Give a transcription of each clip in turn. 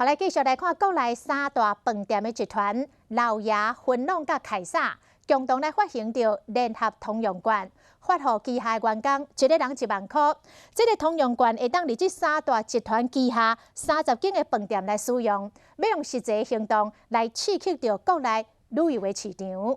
好，來繼續來看國內三大飯店的集團，老爺、雲朗佮凱撒，共同來發行著聯合通用券，發予旗下員工一个人1萬箍。這个通用券會當佇這三大集團旗下30間的飯店來使用，欲用實際行動來刺激著國內旅遊的市場。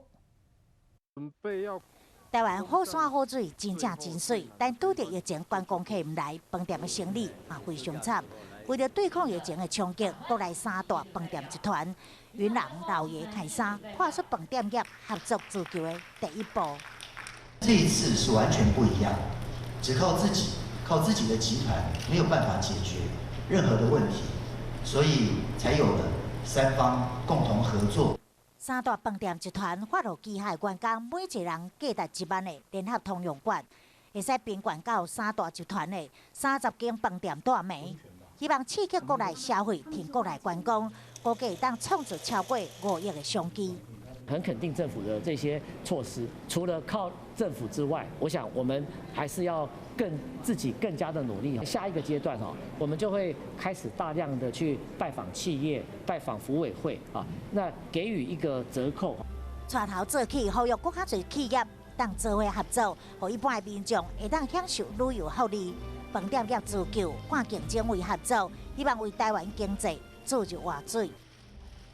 台灣好山好水，真正真媠，但拄著疫情，觀光客毋來，飯店的生意嘛非常慘。為著對抗疫情的衝擊，國內三大飯店集團雲朗、老爺、凱撒跨出飯店業合作自救的第一步。這一次是完全不一樣，只靠自己，靠自己的集團沒有辦法解決任何的問題，所以才有了三方共同合作。三大飯店集團發予旗下員工每一個人價值1萬的聯合通用券，會使賓館到三大集團的30間飯店蹛暝，希望刺激國內消費，提國內觀光，估計會當創造超過5億的商機。很肯定政府的這些措施，除了靠政府之外，我想我們還是要更自己更加的努力。下一個階段哦，我們就會開始大量的去拜訪企業、拜訪福委會啊，那給予一個折扣。帶頭做起，呼籲閣較濟企業當做伙合作，予一般的民眾會當享受旅遊福利。飯店業自救，看競爭為合作，希望為台灣經濟注入活水。